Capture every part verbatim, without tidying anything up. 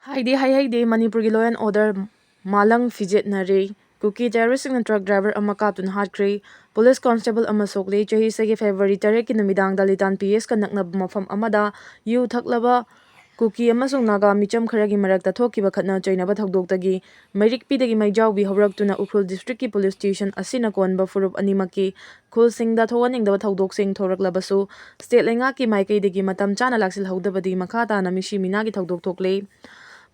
ꯍꯥꯏꯗꯤ ꯍꯥꯏꯍꯩꯗꯦ, ꯃꯅꯤꯄꯨꯔꯒꯤ law and order ꯃꯥꯂꯪ ꯐꯤꯖꯦꯠꯅꯔꯦ꯫ Kuki terroristꯁꯤꯡꯅ truck driver ꯑꯃ ꯀꯥꯞꯇꯨꯅ ꯍꯥꯠꯈ꯭ꯔꯦ꯫ Police constable ꯑꯃ ꯁꯣꯛꯂꯦ꯫ ꯆꯍꯤ ꯑꯁꯤꯒꯤ February ꯇꯔꯦꯠꯀꯤ ꯅꯨꯃꯤꯗꯥꯡꯗ ꯂꯤꯇꯥꯟ P Sꯀ ꯅꯛꯅꯕ ꯃꯐꯝ ꯑꯃꯗ ꯌꯨ ꯊꯛꯂꯕ ꯀꯨꯀꯤ ꯑꯃꯁꯨꯡ ꯅꯥꯒꯥ ꯃꯤꯆꯝ ꯈꯔꯒꯤ ꯃꯔꯛꯇ ꯊꯣꯛꯈꯤꯕ ꯈꯠꯅ ꯆꯩꯅꯕ ꯊꯧꯗꯣꯛꯇꯒꯤ ꯃꯩꯔꯤꯛꯄꯤꯗꯒꯤ ꯃꯩꯖꯥꯎꯕꯤ ꯍꯧꯔꯛꯇꯨꯅ ꯎꯈ꯭ꯔꯨꯜ districtꯀꯤ police station ꯑꯁꯤꯅ ꯀꯣꯟꯕ ꯐꯨꯔꯨꯞ ꯑꯅꯤꯃꯛꯀꯤ ꯈꯨꯜꯁꯤꯡꯗ ꯊꯣꯛꯍꯟꯅꯤꯡꯗꯕ ꯊꯧꯗꯣꯛꯁꯤꯡ ꯊꯣꯔꯛꯂꯕꯁꯨ, state ꯂꯩꯉꯥꯛꯀꯤ ꯃꯥꯏꯀꯩꯗꯒꯤ ꯃꯇꯝ ꯆꯥꯅ ꯂꯥꯛꯁꯤꯜꯍꯧꯗꯕꯗꯤ ꯃꯈꯥ ꯇꯥꯅ ꯃꯤꯁꯤ ꯃꯤꯅꯥꯒꯤ ꯊꯧꯗꯣꯛ ꯊꯣꯛꯂꯦ꯫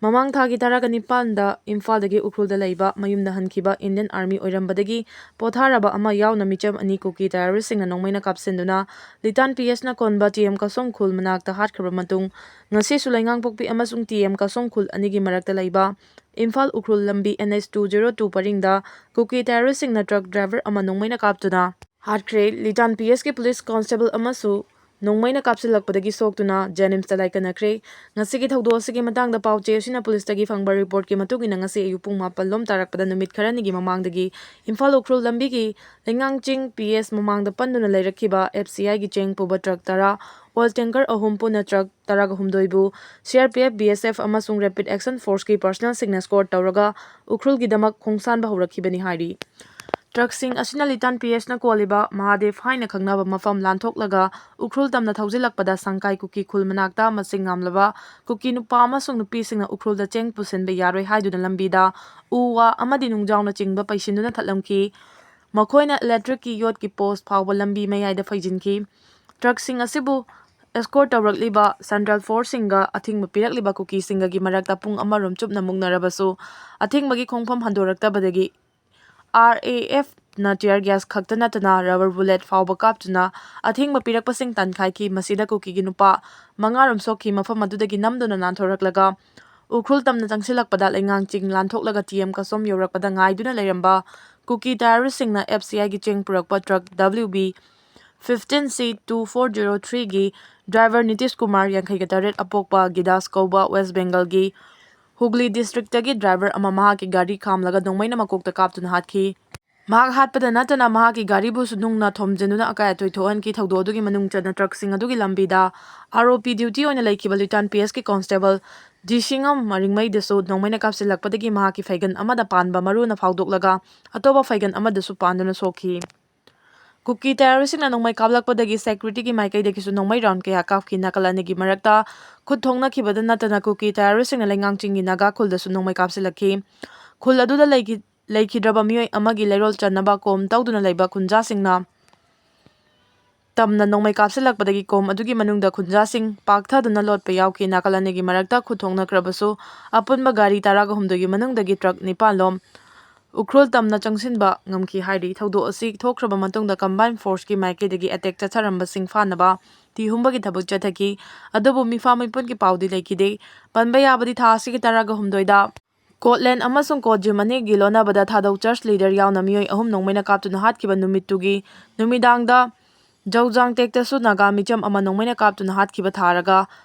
ꯃꯃꯥꯡ ꯊꯥꯒꯤ ꯇꯔꯥꯒ ꯅꯤꯄꯥꯟꯗ ꯏꯝꯐꯥꯜꯗꯒꯤ ꯎꯈ꯭ꯔꯨꯜꯗ ꯂꯩꯕ ꯃꯌꯨꯝꯗ ꯍꯟꯈꯤꯕ Indian Army ꯑꯣꯏꯔꯝꯕꯗꯒꯤ ꯄꯣꯊꯥꯔꯕ ꯑꯃ ꯌꯥꯎꯅ ꯃꯤꯆꯝ ꯑꯅꯤ ꯀꯨꯀꯤ terroristꯁꯤꯡꯅ ꯅꯣꯡꯃꯩꯅ ꯀꯥꯞꯁꯤꯟꯗꯨꯅ ꯂꯤꯇꯥꯟ P Sꯅ ꯀꯣꯟꯕ T M ꯀꯁꯣꯝ ꯈꯨꯜ ꯃꯅꯥꯛꯇ ꯍꯥꯠꯈ꯭ꯔꯕ ꯃꯇꯨꯡ, ꯉꯁꯤꯁꯨ ꯂꯩꯉꯥꯡꯄꯣꯛꯄꯤ ꯑꯃꯁꯨꯡ T M ꯀꯁꯣꯝ ꯈꯨꯜ ꯑꯅꯤꯒꯤ ꯃꯔꯛꯇ ꯂꯩꯕ ꯏꯝꯐꯥꯜ ꯎꯈ꯭ꯔꯨꯜ ꯂꯝꯕꯤ N H two zero two ꯄꯔꯤꯡꯗ ꯀꯨꯀꯤ terroristꯁꯤꯡꯅ truck driver ꯑꯃ ꯅꯣꯡꯃꯩꯅ ꯀꯥꯞꯇꯨꯅ ꯍꯥꯠꯈ꯭ꯔꯦ꯫ ꯂꯤꯇꯥꯟ P Sꯀꯤ police constable ꯑꯃꯁꯨ ꯅꯣꯡꯃꯩꯅ ꯀꯥꯞꯁꯤꯜꯂꯛꯄꯗꯒꯤ ꯁꯣꯛꯇꯨꯅ JNIMSꯇ ꯂꯥꯏꯀꯠꯅꯈ꯭ꯔꯦ꯫ ꯉꯁꯤꯒꯤ ꯊꯧꯗꯣꯛ ꯑꯁꯤꯒꯤ ꯃꯇꯥꯡꯗ ꯄꯥꯎ ꯆꯦ ꯑꯁꯤꯅ policeꯇꯒꯤ ꯐꯪꯕ reportꯀꯤ ꯃꯇꯨꯡ ꯏꯟꯅ, ꯉꯁꯤ ꯑꯌꯨꯛ ꯄꯨꯡ ꯃꯥꯄꯟ ꯂꯣꯝ ꯇꯥꯔꯛꯄꯗ ꯅꯨꯃꯤꯠ ꯈꯔꯅꯤꯒꯤ ꯃꯃꯥꯡꯗꯒꯤ ꯏꯝꯐꯥꯜ ꯎꯈ꯭ꯔꯨꯜ ꯂꯝꯕꯤꯒꯤ ꯂꯩꯉꯥꯡ ꯆꯤꯡ P S ꯃꯃꯥꯡꯗ ꯄꯟꯗꯨꯅ ꯂꯩꯔꯛꯈꯤꯕ F C Iꯒꯤ ꯆꯦꯡ ꯄꯨꯕ truck ꯇꯔꯥ, oil tanker ꯑꯍꯨꯝ, ꯄꯨꯟꯅ truck ꯇꯔꯥꯒ ꯍꯨꯝꯗꯣꯏꯕꯨ C R P F, B S F ꯑꯃꯁꯨꯡ Rapid Action Forceꯀꯤ personnelꯁꯤꯡꯅ escort ꯇꯧꯔꯒ ꯎꯈ꯭ꯔꯨꯜꯒꯤꯗꯃꯛ ꯈꯣꯡꯁꯥꯟꯕ ꯍꯧꯔꯛꯈꯤꯕꯅꯤ ꯍꯥꯏꯔꯤ꯫ Truckꯁꯤꯡ ꯑꯁꯤꯅ ꯂꯤꯇꯥꯟ P Sꯅ ꯀꯣꯜꯂꯤꯕ ꯃꯍꯥꯗꯦꯕ ꯍꯥꯏꯅ ꯈꯪꯅꯕ ꯃꯐꯝ ꯂꯥꯟꯊꯣꯛꯂꯒ ꯎꯈ꯭ꯔꯨꯜ ꯇꯝꯅ ꯊꯧꯖꯤꯜꯂꯛꯄꯗ ꯁꯪꯀꯥꯏ ꯀꯨꯀꯤ ꯈꯨꯜ ꯃꯅꯥꯛꯇ ꯃꯁꯤꯡ ꯌꯥꯝꯂꯕ ꯀꯨꯀꯤ ꯅꯨꯄꯥ ꯑꯃꯁꯨꯡ ꯅꯨꯄꯤꯁꯤꯡꯅ ꯎꯈ꯭ꯔꯨꯜꯗ ꯆꯦꯡ ꯄꯨꯁꯤꯟꯕ ꯌꯥꯔꯣꯏ ꯍꯥꯏꯗꯨꯅ ꯂꯝꯕꯤꯗ ꯎ ꯋꯥ ꯑꯃꯗꯤ ꯅꯨꯡꯖꯥꯎꯅꯆꯤꯡꯕ ꯄꯩꯁꯤꯟꯗꯨꯅ ꯊꯠꯂꯝꯈꯤ꯫ ꯃꯈꯣꯏꯅ electricꯀꯤ ꯌꯣꯠꯀꯤ post ꯐꯥꯎꯕ ꯂꯝꯕꯤ ꯃꯌꯥꯏꯗ ꯐꯩꯖꯤꯟꯈꯤ꯫ Truckꯁꯤꯡ ꯑꯁꯤꯕꯨ escort ꯇꯧꯔꯛꯂꯤꯕ central forceꯁꯤꯡꯒ ꯑꯊꯤꯡꯕ ꯄꯤꯔꯛꯂꯤꯕ ꯀꯨꯀꯤꯁꯤꯡꯒꯒꯤ ꯃꯔꯛꯇ ꯄꯨꯡ ꯑꯃꯔꯣꯝ ꯆꯨꯞꯅ ꯃꯨꯛꯅꯔꯕꯁꯨ, ꯑꯊꯤꯡꯕꯒꯤ ꯈꯣꯡꯐꯝ ꯍꯟꯗꯣꯔꯛꯇꯕꯗꯒꯤ R A Fꯅ tear gas ꯈꯛꯇ ꯅꯠꯇꯅ rubber bullet ꯐꯥꯎꯕ ꯀꯥꯞꯇꯨꯅ ꯑꯊꯤꯡꯕ ꯄꯤꯔꯛꯄꯁꯤꯡ ꯇꯥꯟꯈꯥꯏꯈꯤ꯫ ꯃꯁꯤꯗ ꯀꯨꯀꯤꯒꯤ ꯅꯨꯄꯥ ꯃꯉꯥꯔꯣꯝ ꯁꯣꯛꯈꯤ꯫ ꯃꯐꯝ ꯑꯗꯨꯗꯒꯤ ꯅꯝꯗꯨꯅ ꯅꯥꯟꯊꯣꯔꯛꯂꯒ ꯎꯈ꯭ꯔꯨꯜ ꯇꯝꯅ ꯆꯪꯁꯤꯜꯂꯛꯄꯗ ꯂꯩꯉꯥꯡ ꯆꯤꯡ ꯂꯥꯟꯊꯣꯛꯂꯒ T M ꯀꯁꯣꯝ ꯌꯧꯔꯛꯄꯗ ꯉꯥꯏꯗꯨꯅ ꯂꯩꯔꯝꯕ ꯀꯨꯀꯤ terroristꯁꯤꯡꯅ F C Iꯒꯤ ꯆꯦꯡ ꯄꯨꯔꯛꯄ truck W B fifteen C two four zero threeꯒꯤ driver Nitish Kumar, ꯌꯥꯡꯈꯩꯒ ꯇꯔꯦꯠ, ꯑꯄꯣꯛꯄ ꯒꯤꯗꯥꯁ ꯀꯧꯕ, West Bengalꯒꯤ ꯍꯨꯒ꯭ꯂꯤ districtꯇꯒꯤ driver ꯑꯃ ꯃꯍꯥꯛꯀꯤ ꯒꯥꯔꯤ ꯈꯥꯝꯂꯒ ꯅꯣꯡꯃꯩꯅ ꯃꯀꯣꯛꯇ ꯀꯥꯞꯇꯨꯅ ꯍꯥꯠꯈꯤ꯫ ꯃꯍꯥꯛ ꯍꯥꯠꯄꯗ ꯅꯠꯇꯅ ꯃꯍꯥꯛꯀꯤ ꯒꯥꯔꯤꯕꯨꯁꯨ ꯅꯨꯡꯅ ꯊꯣꯝꯖꯤꯟꯗꯨꯅ ꯑꯀꯥꯏ ꯑꯇꯣꯏ ꯊꯣꯛꯍꯟꯈꯤ꯫ ꯊꯧꯗꯣꯛ ꯑꯗꯨꯒꯤ ꯃꯅꯨꯡ ꯆꯟꯅ truckꯁꯤꯡ ꯑꯗꯨꯒꯤ ꯂꯝꯕꯤꯗ R O P duty ꯑꯣꯏꯅ ꯂꯩꯈꯤꯕ ꯂꯤꯇꯥꯟ P Sꯀꯤ constable ꯖꯤꯁꯤꯉꯝ ꯃꯔꯤꯡꯃꯩꯗꯁꯨ ꯅꯣꯡꯃꯩꯅ ꯀꯥꯞꯁꯤꯜꯂꯛꯄꯗꯒꯤ ꯃꯍꯥꯛꯀꯤ ꯐꯩꯒꯟ ꯑꯃꯗ ꯄꯥꯟꯕ ꯃꯔꯨꯅ ꯐꯥꯎꯗꯣꯛꯂꯒ ꯑꯇꯣꯞꯄ ꯐꯩꯒꯟ ꯑꯃꯗꯁꯨ ꯄꯥꯟꯗꯨꯅ ꯁꯣꯛꯈꯤ꯫ ꯀꯨꯀꯤ ꯇꯦꯔꯣꯔꯤꯁꯁꯤꯡꯅ ꯅꯣꯡꯃꯩ ꯀꯥꯞꯂꯛꯄꯗꯒꯤ ꯁꯦꯀ꯭ꯌꯨꯔꯤꯇꯤꯒꯤ ꯃꯥꯏꯀꯩꯗꯒꯤꯁꯨ ꯅꯣꯡꯃꯩ ꯔꯥꯎꯟ ꯀꯌꯥ ꯀꯥꯞꯈꯤ꯫ ꯅꯥꯀꯜ ꯑꯅꯤꯒꯤ ꯃꯔꯛꯇ ꯈꯨꯠ ꯊꯣꯛꯅꯈꯤꯕꯗ ꯅꯠꯇꯅ ꯀꯨꯀꯤ ꯇꯦꯔꯣꯔꯤꯁꯁꯤꯡꯅ ꯂꯩꯉꯥꯡ ꯆꯤꯡꯒꯤ ꯅꯥꯒꯥ ꯈꯨꯜꯗꯁꯨ ꯅꯣꯡꯃꯩ ꯀꯥꯞꯁꯤꯜꯂꯛꯈꯤ꯫ ꯈꯨꯜ ꯑꯗꯨꯗ ꯂꯩꯈꯤ-, ꯂꯩꯈꯤꯗ꯭ꯔꯕ ꯃꯤꯑꯣꯏ ꯑꯃꯒꯤ ꯂꯩꯔꯣꯜ ꯆꯟꯅꯕ ꯀꯣꯝ ꯇꯧꯗꯨꯅ ꯂꯩꯕ ꯈꯨꯟꯖꯥꯁꯤꯡꯅ ꯇꯝꯅ ꯅꯣꯡꯃꯩ ꯀꯥꯞꯁꯤꯜꯂꯛꯄꯗꯒꯤ ꯀꯣꯝ ꯑꯗꯨꯒꯤ ꯃꯅꯨꯡꯗ ꯈꯨꯟꯖꯥꯁꯤꯡ ꯄꯥꯛꯊꯗꯨꯅ ꯂꯣꯠꯄ ꯌꯥꯎꯈꯤ꯫ ꯅꯥꯀꯜ ꯑꯅꯤꯒꯤ ꯃꯔꯛꯇ ꯈꯨꯠ ꯊꯣꯛꯅꯈ꯭ꯔꯕꯁꯨ ꯑꯄꯨꯟꯕ ꯒꯥꯔꯤ ꯇꯔꯥꯒ ꯍꯨꯝꯗꯣꯏꯒꯤ ꯃꯅꯨꯡꯗꯒꯤ ꯇ꯭ꯔꯛ ꯅꯤꯄꯥꯟ ꯂꯣꯝ ꯎꯈ꯭ꯔꯨꯜ ꯇꯝꯅ ꯆꯪꯁꯤꯟꯕ ꯉꯝꯈꯤ ꯍꯥꯏꯔꯤ꯫ ꯊꯧꯗꯣꯛ ꯑꯁꯤ ꯊꯣꯛꯈ꯭ꯔꯕ ꯃꯇꯨꯡꯗ ꯀꯝꯕꯥꯏꯟ ꯐꯣꯔꯁꯀꯤ ꯃꯥꯏꯀꯩꯗꯒꯤ ꯑꯦꯇꯦꯛ ꯆꯠꯊꯔꯝꯕꯁꯤꯡ ꯐꯥꯅꯕ ꯊꯤꯍꯨꯝꯕꯒꯤ ꯊꯕꯛ ꯆꯠꯊꯈꯤ꯫ ꯑꯗꯨꯕꯨ ꯃꯤꯐꯥ ꯃꯤꯄꯨꯟꯒꯤ ꯄꯥꯎꯗꯤ ꯂꯩꯈꯤꯗꯦ꯫ ꯄꯟꯕ ꯌꯥꯕꯗꯤ ꯊꯥ ꯑꯁꯤꯒꯤ ꯇꯔꯥꯒ ꯍꯨꯝꯗꯣꯏꯗ ꯀꯣꯠꯂꯦꯟ ꯑꯃꯁꯨꯡ ꯀꯣꯠꯖꯤꯝ ꯑꯅꯤꯒꯤ ꯂꯣꯟꯅꯕꯗ ꯊꯥꯗꯧ ꯆꯔꯆ ꯂꯤꯗꯔ ꯌꯥꯎꯅ ꯃꯤꯑꯣꯏ ꯑꯍꯨꯝ ꯅꯣꯡꯃꯩꯅ ꯀꯥꯞꯇꯨꯅ ꯍꯥꯠꯈꯤꯕ ꯅꯨꯃꯤꯠꯇꯨꯒꯤ ꯅꯨꯃꯤꯗꯥꯡꯗ ꯖꯧꯖꯥꯡ ꯇꯦꯛꯇꯁꯨ ꯅꯥꯒꯥ ꯃꯤꯆꯝ ꯑꯃ ꯅꯣꯡꯃꯩꯅ ꯀꯥꯞꯇꯨꯅ ꯍꯥꯠꯈꯤꯕ ꯊꯥꯔꯒ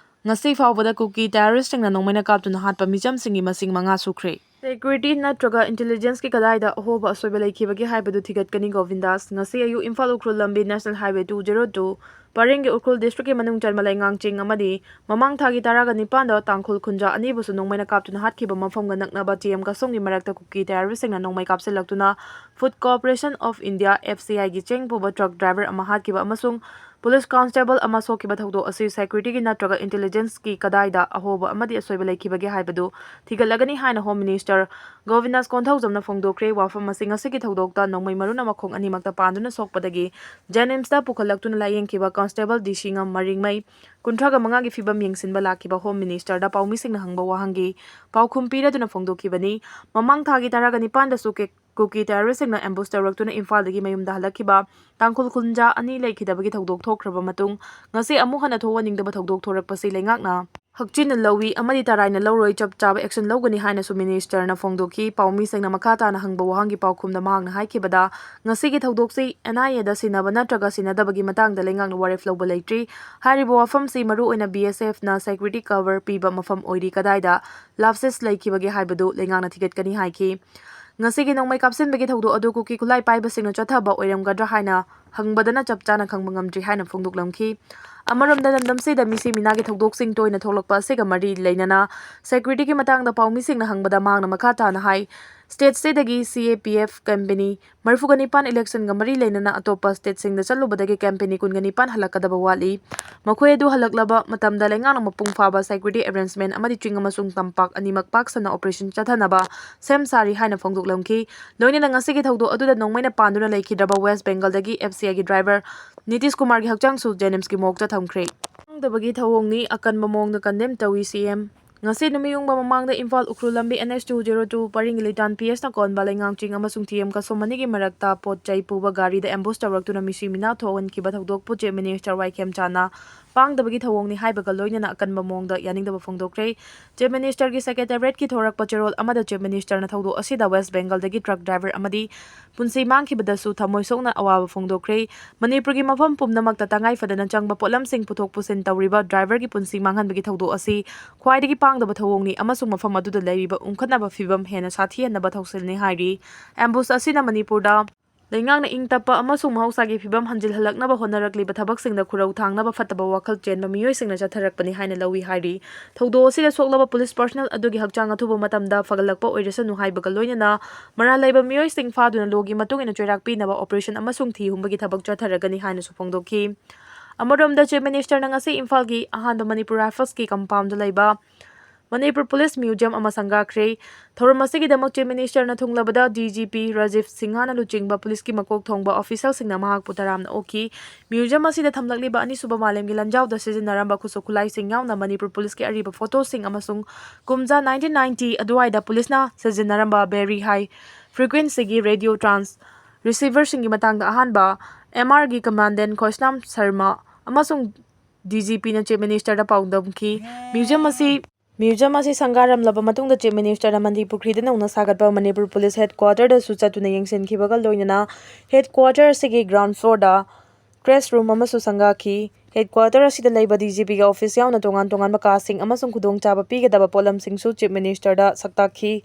ꯉꯁꯤ ꯐꯥꯎꯕꯗ ꯀꯨꯀꯤ ꯇꯦꯔꯣꯔꯤꯁꯁꯤꯡꯅ ꯅꯣꯡꯃꯩꯅ ꯀꯥꯞꯇꯨꯅ ꯍꯥꯠꯄ ꯃꯤꯆꯝꯁꯤꯡꯒꯤ ꯃꯁꯤꯡ ꯃꯉꯥ ꯁꯨꯈ꯭ꯔꯦ꯫ ꯁꯦꯀ꯭ꯌꯨꯔꯤꯇꯤ ꯅꯠꯇ꯭ꯔꯒ ꯏꯟꯇꯦꯂꯤꯖꯦꯟꯁꯀꯤ ꯀꯗꯥꯏꯗ ꯑꯍꯣꯕ ꯑꯁꯣꯏꯕ ꯂꯩꯈꯤꯕꯒꯦ ꯍꯥꯏꯕꯗꯨ ꯊꯤꯒꯠꯀꯅꯤ ꯒꯣꯕꯤꯟꯗꯥꯁ꯫ ꯉꯁꯤ ꯑꯌꯨꯛ ꯏꯝꯐꯥꯜ ꯎꯈ꯭ꯔꯨꯜ ꯂꯝꯕꯤ National Highway two zero two ꯄꯔꯦꯡꯒꯤ Ukhrul ꯗꯤꯁꯇ꯭ꯔꯤꯛꯀꯤ ꯃꯅꯨꯡ ꯆꯟꯕ ꯂꯩꯉꯥꯡ ꯆꯤꯡ ꯑꯃꯗꯤ ꯃꯃꯥꯡ ꯊꯥꯒꯤ ꯇꯔꯥꯒ ꯅꯤꯄꯥꯟꯗ ꯇꯥꯡꯈꯨꯜ ꯈꯨꯟꯖꯥ ꯑꯅꯤꯕꯨꯁꯨ ꯅꯣꯡꯃꯩꯅ ꯀꯥꯞꯇꯨꯅ ꯍꯥꯠꯈꯤꯕ ꯃꯐꯝꯒ ꯅꯛꯅꯕ ꯇꯤ ꯑꯦꯝ ꯀꯁꯣꯝꯒꯤ ꯃꯔꯛꯇ ꯀꯨꯀꯤ ꯇꯦꯔꯣꯔꯤꯁꯁꯤꯡꯅ ꯅꯣꯡꯃꯩ ꯀꯥꯞꯁꯤꯜꯂꯛꯇꯨꯅ Food Corporation of India, F C I, ꯒꯤ ꯆꯦꯡ ꯄꯨꯕ ꯇ꯭ꯔꯛ ꯗ꯭ꯔꯥꯏꯚꯔ ꯑꯃ ꯍꯥꯠꯈꯤꯕ ꯑꯃꯁꯨꯡ ꯄꯨꯂꯤꯁ ꯀꯣꯟꯁꯇꯦꯕꯜ ꯑꯃ ꯁꯣꯛꯈꯤꯕ ꯊꯧꯗꯣꯛ ꯑꯁꯤ ꯁꯦꯀ꯭ꯌꯨꯔꯤꯇꯤꯒꯤ ꯅꯠꯇ꯭ꯔꯒ ꯏꯟꯇꯦꯂꯤꯖꯦꯟꯁꯀꯤ ꯀꯗꯥꯏꯗ ꯑꯍꯣꯕ ꯑꯃꯗꯤ ꯑꯁꯣꯏꯕ ꯂꯩꯈꯤꯕꯒꯦ ꯍꯥꯏꯕꯗꯨ ꯊꯤꯒꯠꯂꯒꯅꯤ ꯍꯥꯏꯅ ꯍꯣꯝ ꯃꯤꯅꯤꯁꯇꯔ ꯒꯣꯕꯤꯟꯗꯥꯁ ꯀꯣꯟꯊꯧꯖꯝꯅ ꯐꯣꯡꯗꯣꯛꯈ꯭ꯔꯦ꯫ ꯋꯥꯐꯝ ꯑꯁꯤ ꯉꯁꯤꯒꯤ ꯊꯧꯗꯣꯛꯇ ꯅꯣꯡꯃꯩ ꯃꯔꯨꯅ ꯃꯈꯣꯡ ꯑꯅꯤꯃꯛꯇ ꯄꯥꯟꯗꯨꯅ ꯁꯣꯛꯄꯗꯒꯤ ꯖꯦꯅꯤꯝꯁꯇ ꯄꯨꯈꯠꯂꯛꯇꯨꯅ ꯂꯥꯌꯦꯡꯈꯤꯕ ꯀꯣꯟꯁꯇꯦꯕꯜ ꯗꯤ ꯁꯤꯉꯝ ꯃꯔꯤꯡꯃꯩ, ꯀꯨꯟꯊ꯭ꯔꯥꯒ ꯃꯉꯥꯒꯤ ꯐꯤꯕꯝ ꯌꯦꯡꯁꯤꯟꯕ ꯂꯥꯛꯈꯤꯕ ꯍꯣꯝ ꯃꯤꯅꯤꯁꯇꯔꯗ ꯄꯥꯎꯃꯤꯁꯤꯡꯅ ꯍꯪꯕ ꯋꯥꯍꯪꯒꯤ ꯄꯥꯎꯈꯨꯝ ꯄꯤꯔꯗꯨꯅ ꯐꯣꯡꯗꯣꯛꯈꯤꯕꯅꯤ꯫ ꯃꯃꯥꯡ ꯊꯥꯒꯤ ꯇꯔꯥꯒ ꯅꯤꯄꯥꯟꯗꯁꯨ ꯀꯦ-, ꯀꯨꯀꯤ ꯇꯦꯔꯣꯔꯤꯁꯁꯤꯡꯅ ꯑꯦꯝꯕꯨꯁ ꯇꯧꯔꯛꯇꯨꯅ ꯏꯝꯐꯥꯜꯗꯒꯤ ꯃꯌꯨꯝꯗ ꯍꯜꯂꯛꯈꯤꯕ ꯇꯥꯡꯈꯨꯜ ꯈꯨꯟꯖꯥ ꯑꯅꯤ ꯂꯩꯈꯤꯗꯕꯒꯤ ꯊꯧꯗꯣꯛ ꯊꯣꯛꯈ꯭ꯔꯕ ꯃꯇꯨꯡ ꯉꯁꯤ ꯑꯃꯨꯛ ꯍꯟꯅ ꯊꯣꯛꯍꯟꯅꯤꯡꯗꯕ ꯊꯧꯗꯣꯛ ꯊꯣꯔꯛꯄꯁꯤ ꯂꯩꯉꯥꯛꯅ ꯍꯛꯆꯤꯟꯅ ꯂꯧꯏ ꯑꯃꯗꯤ ꯇꯔꯥꯏꯅ ꯂꯧꯔꯣꯏ, ꯆꯞ ꯆꯥꯕ ꯑꯦꯛꯁꯟ ꯂꯧꯒꯅꯤ ꯍꯥꯏꯅꯁꯨ ꯃꯤꯅꯤꯁꯇꯔꯅ ꯐꯣꯡꯗꯣꯛꯈꯤ꯫ ꯄꯥꯎꯃꯤꯁꯤꯡꯅ ꯃꯈꯥ ꯇꯥꯅ ꯍꯪꯕ ꯋꯥꯍꯪꯒꯤ ꯄꯥꯎꯈꯨꯝꯗ ꯃꯍꯥꯛꯅ ꯍꯥꯏꯈꯤꯕꯗ, ꯉꯁꯤꯒꯤ ꯊꯧꯗꯣꯛꯁꯤ ꯑꯦꯟ ꯑꯥꯏ ꯑꯦꯗ ꯁꯤꯟꯅꯕ ꯅꯠꯇ꯭ꯔꯒ ꯁꯤꯟꯅꯗꯕꯒꯤ ꯃꯇꯥꯡꯗ ꯂꯩꯉꯥꯛꯅ ꯋꯥꯔꯦꯞ ꯂꯧꯕ ꯂꯩꯇ꯭ꯔꯤ꯫ ꯍꯥꯏꯔꯤꯕ ꯋꯥꯐꯝꯁꯤ ꯃꯔꯨꯑꯣꯏꯅ ꯕꯤ ꯑꯦꯁ ꯑꯦꯐꯅ ꯁꯦꯀ꯭ꯌꯨꯔꯤꯇꯤ ꯀꯚꯔ ꯄꯤꯕ ꯃꯐꯝ ꯑꯣꯏꯔꯤ, ꯀꯗꯥꯏꯗ ꯂꯥꯞꯁꯦꯁ ꯂꯩꯈꯤꯕꯒꯦ ꯍꯥꯏꯕꯗꯨ ꯂꯩꯉꯥꯛꯅ ꯊꯤꯒꯠꯀꯅꯤ ꯍꯥꯏꯈꯤ꯫ ꯉꯁꯤꯒꯤ ꯅꯣꯡꯃꯩ ꯀꯥꯞꯁꯤꯟꯕꯒꯤ ꯊꯧꯗꯣꯛ ꯑꯗꯨ ꯀꯨꯀꯤ ꯈꯨꯠꯂꯥꯏ ꯄꯥꯏꯕꯁꯤꯡꯅ ꯆꯠꯊꯕ ꯑꯣꯏꯔꯝꯒꯗ꯭ꯔꯥ ꯍꯥꯏꯅ ꯍꯪꯕꯗꯅ ꯆꯞ ꯆꯥꯅ ꯈꯪꯕ ꯉꯝꯗ꯭ꯔꯤ ꯍꯥꯏꯅ ꯐꯣꯡꯗꯣꯛꯂꯝꯈꯤ꯫ ꯑꯃꯔꯣꯝꯗ, ꯂꯝꯗꯝꯁꯤꯗ ꯃꯤꯁꯤ ꯃꯤꯅꯥꯒꯤ ꯊꯧꯗꯣꯛꯁꯤꯡ ꯇꯣꯏꯅ ꯊꯣꯛꯂꯛꯄ ꯑꯁꯤꯒ ꯃꯔꯤ ꯂꯩꯅꯅ security ꯒꯤ ꯃꯇꯥꯡꯗ ꯄꯥꯎꯃꯤꯁꯤꯡꯅ ꯍꯪꯕꯗ ꯃꯍꯥꯛꯅ ꯃꯈꯥ ꯇꯥꯅ ꯍꯥꯏ, state ꯁꯤꯗꯒꯤ C A P F company ꯃꯔꯤꯐꯨꯒ ꯅꯤꯄꯥꯟ election ꯒ ꯃꯔꯤ ꯂꯩꯅꯅ ꯑꯇꯣꯞꯄ state ꯁꯤꯡꯗ ꯆꯠꯂꯨꯕꯗꯒꯤ company ꯀꯨꯟꯒ ꯅꯤꯄꯥꯟ ꯍꯜꯂꯛꯀꯗꯕ ꯋꯥꯠꯂꯤ꯫ ꯃꯈꯣꯏ ꯑꯗꯨ ꯍꯜꯂꯛꯂꯕ ꯃꯇꯝꯗ ꯂꯩꯉꯥꯛꯅ ꯃꯄꯨꯡ ꯐꯥꯕ security arrangement ꯑꯃꯗꯤ ꯆꯤꯡ ꯑꯃꯁꯨꯡ ꯇꯝꯄꯥꯛ ꯑꯅꯤꯃꯛ ꯄꯥꯛ ꯁꯟꯅ operation ꯆꯠꯊꯅꯕ ꯁꯦꯝ ꯁꯥꯔꯤ ꯍꯥꯏꯅ ꯐꯣꯡꯗꯣꯛꯂꯝꯈꯤ꯫ ꯂꯣꯏꯅꯅ ꯉꯁꯤꯒꯤ ꯊꯧꯗꯣꯛ ꯑꯗꯨꯗ ꯅꯣꯡꯃꯩꯅ ꯄꯥꯟꯗꯨꯅ ꯂꯩꯈꯤꯗ꯭ꯔꯕ West Bengal ꯗꯒꯤ F C I ꯒꯤ driver ꯅꯤꯇꯤꯁ ꯀꯨꯃꯥꯔꯒꯤ ꯍꯛꯆꯥꯡꯁꯨ JNIMS ꯀꯤ morgue ꯇ ꯊꯝꯈ꯭ꯔꯦ꯫ ꯈꯪꯗꯕꯒꯤ ꯊꯧꯑꯣꯡꯅꯤ, ꯑꯀꯟꯕ ꯃꯑꯣꯡꯗ condemn ꯇꯧꯏ C M꯫ ꯉꯁꯤ ꯅꯨꯃꯤꯠ ꯌꯨꯡꯕ ꯃꯃꯥꯡꯗ ꯏꯝꯐꯥꯜ ꯎꯈ꯭ꯔꯨꯜ ꯂꯝꯕꯤ N H two zero two ꯄꯔꯤꯡꯒꯤ ꯂꯤꯇꯥꯟ P S ꯅ ꯀꯣꯟꯕ ꯂꯩꯉꯥꯡ ꯆꯤꯡ ꯑꯃꯁꯨꯡ ꯊꯤꯌꯦꯝ ꯀꯁꯣꯝ ꯑꯅꯤꯒꯤ ꯃꯔꯛꯇ ꯄꯣꯠ ꯆꯩ ꯄꯨꯕ ꯒꯥꯔꯤꯗ ambush ꯇꯧꯔꯛꯇꯨꯅ ꯃꯤꯁꯤ ꯃꯤꯅꯥ ꯊꯣꯛꯍꯟꯈꯤꯕ ꯊꯧꯗꯣꯛꯄꯨ Chief Minister ꯋꯥꯏꯈꯦꯝ ꯆꯥꯅ ꯄꯥꯡꯗꯕꯒꯤ ꯊꯧꯑꯣꯡꯅꯤ ꯍꯥꯏꯕꯒ ꯂꯣꯏꯅꯅ ꯑꯀꯟꯕ ꯃꯑꯣꯡꯗ ꯌꯥꯅꯤꯡꯗꯕ ꯐꯣꯡꯗꯣꯛꯈ꯭ꯔꯦ꯫ Chief Minister ꯒꯤ secretariat ꯀꯤ ꯊꯣꯔꯛꯄ ꯆꯦꯔꯣꯜ ꯑꯃꯗ Chief Minister ꯅ ꯊꯧꯗꯣꯛ ꯑꯁꯤꯗ West Bengal ꯗꯒꯤ truck driver ꯑꯃꯗꯤ ꯄꯨꯟꯁꯤ ꯃꯥꯡꯈꯤꯕꯗꯁꯨ ꯊꯃꯣꯏ ꯁꯣꯛꯅ ꯑꯋꯥꯕ ꯐꯣꯡꯗꯣꯛꯈ꯭ꯔꯦ꯫ ꯃꯅꯤꯄꯨꯔꯒꯤ ꯃꯐꯝ ꯄꯨꯝꯅꯃꯛꯇ ꯇꯉꯥꯏ ꯐꯗꯅ ꯆꯪꯕ ꯄꯣꯠꯂꯝꯁꯤꯡ ꯄꯨꯊꯣꯛ ꯄꯨꯁꯤꯟ ꯇꯧꯔꯤꯕ driver ꯒꯤ ꯄꯨꯟꯁꯤ ꯃꯥꯡꯍꯟꯕꯒꯤ ꯊꯧꯗꯣꯛ ꯑꯁꯤ ꯈ꯭ꯋꯥꯏꯗꯒꯤ ꯄꯥꯡꯗꯕ ꯊꯧꯑꯣꯡꯅꯤ ꯑꯃꯁꯨꯡ ꯃꯐꯝ ꯑꯗꯨꯗ ꯂꯩꯔꯤꯕ ꯎꯪꯈꯠꯅꯕ ꯐꯤꯚꯝ ꯍꯦꯟꯅ ꯁꯥꯊꯤꯍꯟꯅꯕ ꯊꯧꯁꯤꯜꯅꯤ ꯍꯥꯏꯔꯤ꯫ Ambush ꯑꯁꯤꯅ ꯃꯅꯤꯄꯨꯔꯗ ꯂꯩꯉꯥꯛꯅ ꯏꯪ ꯇꯞꯄ ꯑꯃꯁꯨꯡ ꯃꯍꯧꯁꯥꯒꯤ ꯐꯤꯚꯝ ꯍꯟꯖꯤꯜꯍꯜꯂꯛꯅꯕ ꯍꯣꯠꯅꯔꯛꯂꯤꯕ ꯊꯕꯛꯁꯤꯡꯗ ꯈꯨꯔꯧ ꯊꯥꯡꯅꯕ ꯐꯠꯇꯕ ꯋꯥꯈꯜ ꯆꯦꯟꯕ ꯃꯤꯑꯣꯏꯁꯤꯡꯅ ꯆꯠꯊꯔꯛꯄꯅꯤ ꯍꯥꯏꯅ ꯂꯧꯏ ꯍꯥꯏꯔꯤ꯫ ꯊꯧꯗꯣꯛ ꯑꯁꯤꯗ ꯁꯣꯛꯂꯕ police personnel ꯑꯗꯨꯒꯤ ꯍꯛꯆꯥꯡ ꯑꯊꯨꯕ ꯃꯇꯝꯗ ꯐꯒꯠꯂꯛꯄ ꯑꯣꯏꯔꯁꯅꯨ ꯍꯥꯏꯕꯒ ꯂꯣꯏꯅꯅ ꯃꯔꯥꯜ ꯂꯩꯕ ꯃꯤꯑꯣꯏꯁꯤꯡ ꯐꯥꯗꯨꯅ law ꯒꯤ ꯃꯇꯨꯡ ꯏꯟꯅ ꯆꯩꯔꯥꯛ ꯄꯤꯅꯕ operation ꯑꯃꯁꯨꯡ ꯊꯤ ꯍꯨꯝꯕꯒꯤ ꯊꯕꯛ ꯆꯠꯊꯔꯒꯅꯤ ꯍꯥꯏꯅꯁꯨ ꯐꯣꯡꯗꯣꯛꯈꯤ꯫ ꯑꯃꯔꯣꯝꯗ Chief Minister ꯅ ꯉꯁꯤ ꯏꯝꯐꯥꯜꯒꯤ ꯑꯍꯥꯟꯕ Manipur Rifles ꯀꯤ compound ꯗ ꯂꯩꯕ Manipur Police Museum ꯑꯃ ꯁꯪꯒꯥꯈ꯭ꯔꯦ꯫ ꯊꯧꯔꯝ ꯑꯁꯤꯒꯤꯗꯃꯛ Chief Minister ꯅ ꯊꯨꯡꯂꯕꯗ D G P ꯔꯥꯖꯤꯕ ꯁꯤꯡꯍꯅ ꯂꯨꯆꯤꯡꯕ police ꯀꯤ ꯃꯀꯣꯛ ꯊꯣꯡꯕ official ꯁꯤꯡꯅ ꯃꯍꯥꯛꯄꯨ ꯇꯔꯥꯝꯅ ꯑꯣꯛꯈꯤ꯫ Museum ꯑꯁꯤꯗ ꯊꯝꯂꯛꯂꯤꯕ ꯑꯅꯤꯁꯨꯕ ꯃꯥꯂꯦꯝꯒꯤ ꯂꯥꯟꯖꯥꯎꯗ ꯁꯤꯖꯤꯟꯅꯔꯝꯕ ꯈꯨꯠꯁꯨ ꯈꯨꯠꯂꯥꯏꯁꯤꯡ ꯌꯥꯎꯅ ꯃꯅꯤꯄꯨꯔ police ꯀꯤ ꯑꯔꯤꯕ photo ꯁꯤꯡ ꯑꯃꯁꯨꯡ ꯀꯨꯝꯖꯥ nineteen ninety ꯑꯗꯨꯋꯥꯏꯗ police ꯅ ꯁꯤꯖꯤꯟꯅꯔꯝꯕ very high frequency ꯒꯤ radio trans receiver ꯁꯤꯡꯒꯤ ꯃꯇꯥꯡꯗ ꯑꯍꯥꯟꯕ M R ꯒꯤ Commandant ꯈꯣꯏꯁꯅꯥꯝ ꯁꯔꯃ ꯑꯃꯁꯨꯡ D G P ꯅ Chief Minister ꯗ ꯄꯥꯎꯗꯝꯈꯤ꯫ Museum ꯑꯁꯤ Museum ꯑꯁꯤ ꯁꯪꯒꯥꯔꯝꯂꯕ ꯃꯇꯨꯡꯗ Chief Minister ꯅ ꯃꯟꯗꯤ ꯄꯨꯈ꯭ꯔꯤꯗ ꯅꯧꯅ ꯁꯥꯒꯠꯄ ꯃꯅꯤꯄꯨꯔ police headquarter ꯗꯁꯨ ꯆꯠꯇꯨꯅ ꯌꯦꯡꯁꯤꯟꯈꯤꯕꯒ ꯂꯣꯏꯅꯅ headquarter ꯑꯁꯤꯒꯤ ground floor ꯗ press room ꯑꯃꯁꯨ ꯁꯪꯒꯥꯈꯤ꯫ ꯍꯦꯗꯀ꯭ꯋꯥꯇꯔ ꯑꯁꯤꯗ ꯂꯩꯕ ꯗꯤ ꯖꯤ ꯄꯤꯒꯤ ꯑꯣꯐꯤꯁ ꯌꯥꯎꯅ ꯇꯣꯉꯥꯟ ꯇꯣꯉꯥꯟꯕ ꯀꯥꯁꯤꯡ ꯑꯃꯁꯨꯡ ꯈꯨꯗꯣꯡꯆꯥꯕ ꯄꯤꯒꯗꯕ ꯄꯣꯠꯂꯝꯁꯤꯡꯁꯨ ꯆꯤꯐ ꯃꯤꯅꯤꯁꯇꯔꯗ ꯁꯛꯇꯥꯛꯈꯤ꯫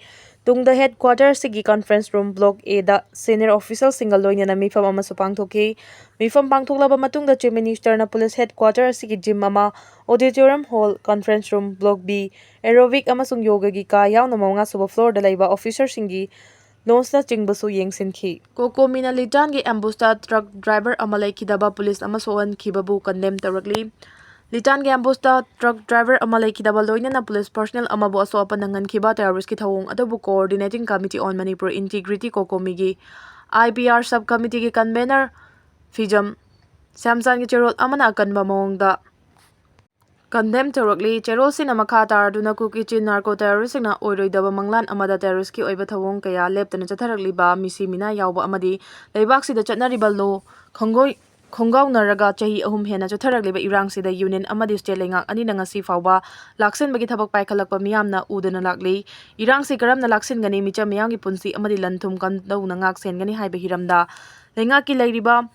ꯇꯨꯡꯗ ꯍꯦꯗꯀ꯭ꯋꯥꯇꯔ ꯑꯁꯤꯒꯤ conference room block and senior ꯑꯣꯐꯤꯁꯔꯁꯤꯡꯒ ꯂꯣꯏꯅꯅ ꯃꯤꯐꯝ ꯑꯃꯁꯨ ꯄꯥꯡꯊꯣꯛꯈꯤ꯫ ꯃꯤꯐꯝ ꯄꯥꯡꯊꯣꯛꯂꯕ ꯃꯇꯨꯡꯗ ꯆꯤꯐ ꯃꯤꯅꯤꯁꯇꯔꯅ ꯄꯨꯂꯤꯁ ꯍꯦꯗꯀ꯭ꯋꯥꯇꯔ ꯑꯁꯤꯒꯤ ꯖꯤꯝ ꯑꯃ, auditorium hall, conference room block B, aerobic ꯑꯃꯁꯨꯡ ꯌꯣꯒꯒꯤ ꯀꯥ ꯌꯥꯎꯅ ꯃꯉꯥꯁꯨꯕ ꯐ꯭ꯂꯣꯔꯗ ꯂꯩꯕ ꯑꯣꯐꯤꯁꯔꯁꯤꯡꯒꯤ ꯂꯣꯟꯁꯅꯆꯤꯡꯕꯁꯨ ꯌꯦꯡꯁꯤꯟꯈꯤ꯫ ꯀꯣꯀꯣꯃꯤꯅ ꯂꯤꯇꯥꯟꯒꯤ ꯑꯦꯝꯕꯨꯁꯇ ꯇ꯭ꯔꯛ ꯗ꯭ꯔꯥꯏꯚꯔ ꯑꯃ ꯂꯩꯈꯤꯗꯕ ꯄꯨꯂꯤꯁ ꯑꯃ ꯁꯣꯛꯍꯟꯈꯤꯕꯕꯨ ꯀꯟꯗꯦꯝ ꯇꯧꯔꯛꯂꯤ꯫ ꯂꯤꯇꯥꯟꯒꯤ ꯑꯦꯝꯕꯨꯁꯇ ꯇ꯭ꯔꯛ ꯗ꯭ꯔꯥꯏꯚꯔ ꯑꯃ ꯂꯩꯈꯤꯗꯕ ꯂꯣꯏꯅꯅ ꯄꯨꯂꯤꯁ ꯄꯔꯁꯅꯦꯜ ꯑꯃꯕꯨ ꯑꯁꯣꯛ ꯑꯄꯟ ꯅꯪꯍꯟꯈꯤꯕ ꯇꯦꯔꯣꯔꯤꯁꯀꯤ ꯊꯧꯑꯣꯡ ꯑꯗꯨꯕꯨ Coordinating Committee on Manipur Integrity, ꯀꯣꯀꯣꯃꯤꯒꯤ ꯑꯥꯏ ꯄꯤ ꯑꯥꯔ ꯁꯕ ꯀꯃꯤꯇꯤꯒꯤ ꯀꯟꯚꯦꯅꯔ ꯐꯤꯖꯝ ꯁ꯭ꯌꯥꯝꯆꯥꯟꯒꯤ ꯆꯦꯔꯣꯜ ꯑꯃꯅ ꯑꯀꯟꯕ ꯃꯑꯣꯡꯗ ꯀꯟꯗꯦꯝ ꯇꯧꯔꯛꯂꯤ꯫ ꯆꯦꯔꯣꯜꯁꯤꯅ ꯃꯈꯥ ꯇꯥꯔꯗꯨꯅ ꯀꯨꯀꯤ ꯆꯤꯟ ꯅꯥꯔꯀꯣ ꯇꯦꯔꯣꯔꯤꯁꯁꯤꯡꯅ ꯑꯣꯏꯔꯣꯏꯗꯕ ꯃꯪꯂꯥꯟ ꯑꯃꯗ ꯇꯦꯔꯣꯔꯤꯁꯀꯤ ꯑꯣꯏꯕ ꯊꯧꯑꯣꯡ ꯀꯌꯥ ꯂꯦꯞꯇꯅ ꯆꯠꯊꯔꯛꯂꯤꯕ ꯃꯤꯁꯤ ꯃꯤꯅꯥ ꯌꯥꯎꯕ ꯑꯃꯗꯤ ꯂꯩꯕꯥꯛꯁꯤꯗ ꯆꯠꯅꯔꯤꯕ ꯂꯣ ꯈꯣꯡꯒꯣꯏ-, ꯈꯣꯡꯒꯥꯎꯅꯔꯒ ꯆꯍꯤ ꯑꯍꯨꯝ ꯍꯦꯟꯅ ꯆꯠꯊꯔꯛꯂꯤꯕ ꯏꯔꯥꯡꯁꯤꯗ ꯌꯨꯅꯤꯌꯟ ꯑꯃꯗꯤ ꯁ꯭ꯇꯦꯠ ꯂꯩꯉꯥꯛ ꯑꯅꯤꯅ ꯉꯁꯤ ꯐꯥꯎꯕ ꯂꯥꯛꯁꯤꯟꯕꯒꯤ ꯊꯕꯛ ꯄꯥꯏꯈꯠꯂꯛꯄ ꯃꯤꯌꯥꯝꯅ ꯎꯗꯨꯅ ꯂꯥꯛꯂꯤ꯫ ꯏꯔꯥꯡꯁꯤ ꯀꯔꯝꯅ ꯂꯥꯛꯁꯤꯟꯒꯅꯤ, ꯃꯤꯆꯝ ꯃꯤꯌꯥꯝꯒꯤ ꯄꯨꯟꯁꯤ ꯑꯃꯗꯤ ꯂꯟ ꯊꯨꯝ ꯀꯝꯗꯧꯅ ꯉꯥꯛ ꯁꯦꯟꯒꯅꯤ ꯍꯥꯏꯕ ꯍꯤꯔꯝꯗ ꯂꯩꯉꯥꯛꯀꯤ ꯂꯩꯔꯤꯕ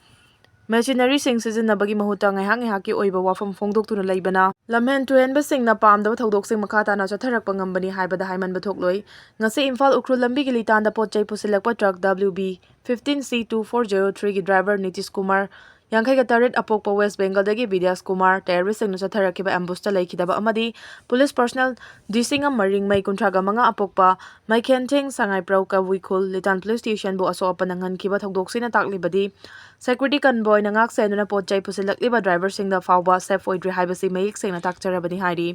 ꯃꯦꯆꯤꯅꯔꯤꯁꯤꯡ ꯁꯤꯖꯤꯟꯅꯕꯒꯤ ꯃꯍꯨꯠꯇ ꯉꯥꯏꯍꯥꯛ ꯉꯥꯏꯍꯥꯛꯀꯤ ꯑꯣꯏꯕ ꯋꯥꯐꯝ ꯐꯣꯡꯗꯣꯛꯇꯨꯅ ꯂꯩꯕꯅ ꯂꯝꯍꯦꯟ ꯇꯨꯍꯦꯟꯕꯁꯤꯡꯅ ꯄꯥꯝꯗꯕ ꯊꯧꯗꯣꯛꯁꯤꯡ ꯃꯈꯥ ꯇꯥꯅ ꯆꯠꯊꯔꯛꯄ ꯉꯝꯕꯅꯤ ꯍꯥꯏꯕꯗ ꯍꯥꯏꯃꯟꯕ ꯊꯣꯛꯂꯣꯏ꯫ ꯉꯁꯤ ꯏꯝꯐꯥꯜ ꯎꯈ꯭ꯔꯨꯜ ꯂꯝꯕꯤꯒꯤ ꯂꯤꯇꯥꯟꯗ ꯄꯣꯠ ꯆꯩ ꯄꯨꯁꯤꯜꯂꯛꯄ truck W B fifteen C two four zero three ꯒꯤ ꯗ꯭ꯔꯥꯏꯚꯔ ꯅꯤꯇꯤꯁ ꯀꯨꯃꯥꯔ, ꯌꯥꯡꯈꯩꯒ ꯇꯔꯦꯠ, ꯑꯄꯣꯛꯄ ꯋꯦꯁ ꯕꯦꯡꯒꯜꯗꯒꯤ ꯕꯤꯗ꯭ꯌꯥꯁ ꯀꯨꯃꯥꯔ, ꯇꯦꯔꯣꯔꯤꯁꯁꯤꯡꯅ ꯆꯠꯊꯔꯛꯈꯤꯕ ꯑꯦꯝꯕꯨꯁꯇ ꯂꯩꯈꯤꯗꯕ ꯑꯃꯗꯤ ꯄꯨꯂꯤꯁ ꯄꯔꯁꯅꯦꯜ ꯗꯤꯁꯤꯡꯉꯝ ꯃꯔꯤꯡꯃꯩ, ꯀꯨꯟꯊ꯭ꯔꯥꯒ ꯃꯉꯥ, ꯑꯄꯣꯛꯄ ꯃꯩꯈꯦꯟꯊꯦꯡ ꯁꯉꯥꯏꯄ꯭ꯔꯧ ꯀꯕꯨꯏꯈꯨꯜ ꯂꯤꯇꯥꯟ ꯄꯨꯂꯤꯁ ꯁ꯭ꯇꯦꯁꯟꯕꯨ ꯑꯁꯣꯛ ꯑꯄꯟ ꯅꯪꯍꯟꯈꯤꯕ ꯊꯧꯗꯣꯛꯁꯤꯅ ꯇꯥꯛꯂꯤꯕꯗꯤ ꯁꯦꯀ꯭ꯌꯨꯔꯤꯇꯤ ꯀꯟꯚꯣꯏꯅ ꯉꯥꯛ ꯁꯦꯟꯗꯨꯅ ꯄꯣꯠ ꯆꯩ ꯄꯨꯁꯤꯜꯂꯛꯂꯤꯕ ꯗ꯭ꯔꯥꯏꯚꯔꯁꯤꯡꯗ ꯐꯥꯎꯕ ꯁꯦꯐ ꯑꯣꯏꯗ꯭ꯔꯤ ꯍꯥꯏꯕꯁꯤ ꯃꯌꯦꯛ ꯁꯦꯡꯅ ꯇꯥꯛꯆꯔꯕꯅꯤ ꯍꯥꯏꯔꯤ꯫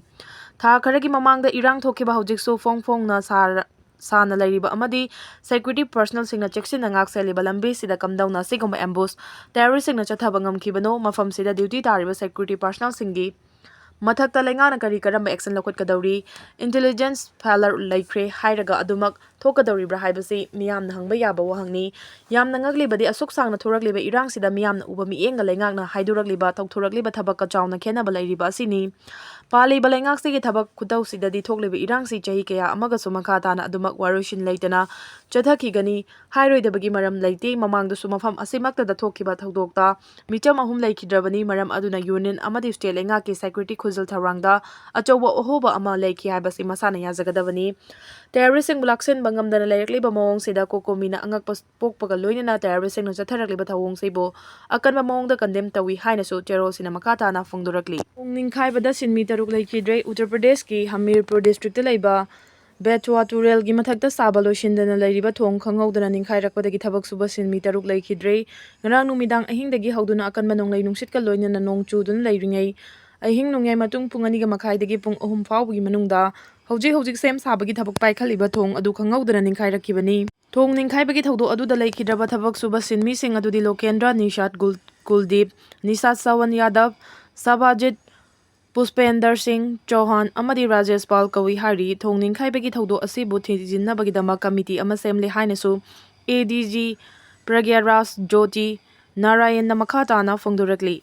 ꯊꯥ ꯈꯔꯒꯤ ꯃꯃꯥꯡꯗ ꯏꯔꯥꯡ ꯊꯣꯛꯈꯤꯕ ꯍꯧꯖꯤꯛꯁꯨ ꯐꯣꯡ ꯐꯣꯡꯅ ꯁꯥꯔ-, ꯁꯥꯅ ꯂꯩꯔꯤꯕ ꯑꯃꯗꯤ ꯁꯦꯀ꯭ꯌꯨꯔꯤꯇꯤ ꯄꯔꯁꯅꯦꯜꯁꯤꯡꯅ ꯆꯦꯛꯁꯤꯟꯅ ꯉꯥꯛ ꯁꯦꯜꯂꯤꯕ ꯂꯝꯕꯤꯁꯤꯗ ꯀꯝꯗꯧꯅ ꯑꯁꯤꯒꯨꯝꯕ ꯑꯦꯝꯕꯨꯁ ꯇꯦꯔꯣꯔꯤꯁꯁꯤꯡꯅ ꯆꯠꯊꯕ ꯉꯝꯈꯤꯕꯅꯣ? ꯃꯐꯝꯁꯤꯗ ꯗ꯭ꯌꯨꯇꯤ ꯇꯥꯔꯤꯕ ꯁꯦꯀ꯭ꯌꯨꯔꯤꯇꯤ ꯄꯔꯁꯅꯦꯜꯁꯤꯡꯒꯤ ꯃꯊꯛꯇ ꯂꯩꯉꯥꯛꯅ ꯀꯔꯤ ꯀꯔꯝꯕ ꯑꯦꯛꯁꯟ ꯂꯧꯈꯠꯀꯗꯧꯔꯤ? ꯏꯟꯇꯦꯂꯤꯖꯦꯟꯁ ꯐꯦꯂꯔ ꯂꯩꯈ꯭ꯔꯦ ꯍꯥꯏꯔꯒ ꯑꯗꯨꯃꯛ ꯊꯣꯛꯀꯗꯧꯔꯤꯕ꯭ꯔꯥ ꯍꯥꯏꯕꯁꯤ ꯃꯤꯌꯥꯝꯅ ꯍꯪꯕ ꯌꯥꯕ ꯋꯥꯍꯪꯅꯤ꯫ ꯌꯥꯝꯅ ꯉꯛꯂꯤꯕꯗꯤ ꯑꯁꯨꯛ ꯁꯥꯡꯅ ꯊꯣꯔꯛꯂꯤꯕ ꯏꯔꯥꯡꯁꯤꯗ ꯃꯤꯌꯥꯝꯅ ꯎꯕ ꯃꯤꯠꯌꯦꯡꯒ ꯂꯩꯉꯥꯛꯅ ꯍꯥꯏꯗꯣꯔꯛꯂꯤꯕ, ꯊꯧꯊꯣꯔꯛꯂꯤꯕ ꯊꯕꯛꯀ ꯆꯥꯎꯅ ꯈꯦꯠꯅꯕ ꯂꯩꯔꯤꯕ ꯑꯁꯤꯅꯤ꯫ ꯄꯥꯜꯂꯤꯕ ꯂꯩꯉꯥꯛꯁꯤꯒꯤ ꯊꯕꯛ ꯈꯨꯇꯧꯁꯤꯗꯗꯤ ꯊꯣꯛꯂꯤꯕ ꯏꯔꯥꯡꯁꯤ ꯆꯍꯤ ꯀꯌꯥ ꯑꯃꯒꯁꯨ ꯃꯈꯥ ꯇꯥꯅ ꯑꯗꯨꯃꯛ ꯋꯥꯔꯣꯏꯁꯤꯟ ꯂꯩꯇꯅ ꯆꯠꯊꯈꯤꯒꯅꯤ ꯍꯥꯏꯔꯣꯏꯗꯕꯒꯤ ꯃꯔꯝ ꯂꯩꯇꯦ꯫ ꯃꯃꯥꯡꯗꯁꯨ ꯃꯐꯝ ꯑꯁꯤꯃꯛꯇꯗ ꯊꯣꯛꯈꯤꯕ ꯊꯧꯗꯣꯛꯇ ꯃꯤꯆꯝ ꯑꯍꯨꯝ ꯂꯩꯈꯤꯗ꯭ꯔꯕꯅꯤ꯫ ꯃꯔꯝ ꯑꯗꯨꯅ ꯌꯨꯅꯤꯌꯟ ꯑꯃꯗꯤ ꯁ꯭ꯇꯦꯠ ꯂꯩꯉꯥꯛꯀꯤ ꯁꯦꯀ꯭ꯌꯨꯔꯤꯇꯤ ꯈꯨꯖꯤꯜ ꯊꯧꯔꯥꯡꯗ ꯑꯆꯧꯕ ꯑꯍꯣꯕ ꯑꯃ ꯂꯩꯈꯤ ꯍꯥꯏꯕꯁꯤ ꯃꯁꯥꯅ ꯌꯥꯖꯒꯗꯕꯅꯤ꯫ ꯇꯦꯔꯣꯔꯤꯁꯁꯤꯡꯕꯨ ꯂꯥꯛꯁꯤꯟꯕ ꯉꯝꯗꯅ ꯂꯩꯔꯛꯂꯤꯕ ꯃꯑꯣꯡꯁꯤꯗ ꯀꯣꯀꯣꯃꯤꯅ ꯑꯉꯛꯄ ꯄꯣꯛꯄꯒ ꯂꯣꯏꯅꯅ ꯇꯦꯔꯣꯔꯤꯁꯁꯤꯡꯅ ꯆꯠꯊꯔꯛꯂꯤꯕ ꯊꯧꯑꯣꯡꯁꯤꯕꯨ ꯑꯀꯟꯕ ꯃꯑꯣꯡꯗ ꯀꯟꯗꯦꯝ ꯇꯧꯏ ꯍꯥꯏꯅꯁꯨ ꯆꯦꯔꯣꯜꯁꯤꯅ ꯃꯈꯥ ꯇꯥꯅ ꯐꯣꯡꯗꯣꯔꯛꯂꯤ꯫ ꯊꯣꯡ ꯅꯤꯡꯈꯥꯏꯕꯗ ꯁꯤꯟꯃꯤ ꯇꯔꯨꯛ ꯂꯩꯈꯤꯗ꯭ꯔꯦ꯫ ꯎꯠꯇꯔ ꯄ꯭ꯔꯗꯦꯁꯀꯤ ꯍꯃꯤꯔꯄꯨꯔ ꯗꯤꯁꯇ꯭ꯔꯤꯛꯇ ꯂꯩꯕ ꯕꯦꯊꯨꯋꯥ ꯇꯨꯔꯦꯜꯒꯤ ꯃꯊꯛꯇ ꯁꯥꯕ ꯂꯣꯏꯁꯤꯟꯗꯅ ꯂꯩꯔꯤꯕ ꯊꯣꯡ ꯈꯪꯍꯧꯗꯅ ꯅꯤꯡꯈꯥꯏꯔꯛꯄꯗꯒꯤ ꯊꯕꯛ ꯁꯨꯕ ꯁꯤꯟꯃꯤ ꯇꯔꯨꯛ ꯂꯩꯈꯤꯗ꯭ꯔꯦ꯫ ꯉꯔꯥꯡ ꯅꯨꯃꯤꯗꯥꯡ ꯑꯍꯤꯡꯗꯒꯤ ꯍꯧꯗꯨꯅ ꯑꯀꯟꯕ ꯅꯣꯡꯂꯩ ꯅꯨꯡꯁꯤꯠꯀ ꯂꯣꯏꯅꯅ ꯅꯣꯡ ꯆꯨꯗꯨꯅ ꯂꯩꯔꯤꯉꯩ, ꯑꯍꯤꯡ ꯅꯣꯡꯌꯥꯏ ꯃꯇꯨꯡ ꯄꯨꯡ ꯑꯅꯤꯒ ꯃꯈꯥꯏꯗꯒꯤ ꯄꯨꯡ ꯑꯍꯨꯝ ꯐꯥꯎꯕꯒꯤ ꯃꯅꯨꯡꯗ ꯍꯧꯖꯤꯛ ꯍꯧꯖꯤꯛ ꯁꯦꯝ ꯁꯥꯕꯒꯤ ꯊꯕꯛ ꯄꯥꯏꯈꯠꯂꯤꯕ ꯊꯣꯡ ꯑꯗꯨ ꯈꯪꯍꯧꯗꯅ ꯅꯤꯡꯈꯥꯏꯔꯛꯈꯤꯕꯅꯤ꯫ ꯊꯣꯡ ꯅꯤꯡꯈꯥꯏꯕꯒꯤ ꯊꯧꯗꯣꯛ ꯑꯗꯨꯗ ꯂꯩꯈꯤꯗ꯭ꯔꯕ ꯊꯕꯛ ꯁꯨꯕ ꯁꯤꯟꯃꯤꯁꯤꯡ ꯑꯗꯨꯗꯤ ꯂꯣꯀꯦꯟꯗ꯭ꯔ, ꯅꯤꯁꯥꯠ ꯀꯨꯜ-, ꯀꯨꯜꯗꯤꯞ, ꯅꯤꯁꯥꯠ ꯁꯋꯟ ꯌꯥꯗꯕ, ꯁꯕꯥꯖꯤꯠ, ꯄꯨꯁꯄꯦꯟꯗꯔ ꯁꯤꯡ ꯆꯧꯍꯥꯟ ꯑꯃꯗꯤ ꯔꯥꯖꯦꯁ ꯄꯥꯜ ꯀꯧꯏ ꯍꯥꯏꯔꯤ꯫ ꯊꯣꯡ ꯅꯤꯡꯈꯥꯏꯕꯒꯤ ꯊꯧꯗꯣꯛ ꯑꯁꯤꯕꯨ ꯊꯤꯖꯤꯟꯅꯕꯒꯤꯗꯃꯛ ꯀꯃꯤꯇꯤ ꯑꯃ ꯁꯦꯝꯂꯦ ꯍꯥꯏꯅꯁꯨ ꯑꯦ ꯗꯤ ꯖꯤ ꯄ꯭ꯔꯒ꯭ꯌꯥꯔꯥꯖ ꯖꯣꯇꯤ ꯅꯥꯔꯥꯌꯟꯅ ꯃꯈꯥ ꯇꯥꯅ ꯐꯣꯡꯗꯣꯔꯛꯂꯤ꯫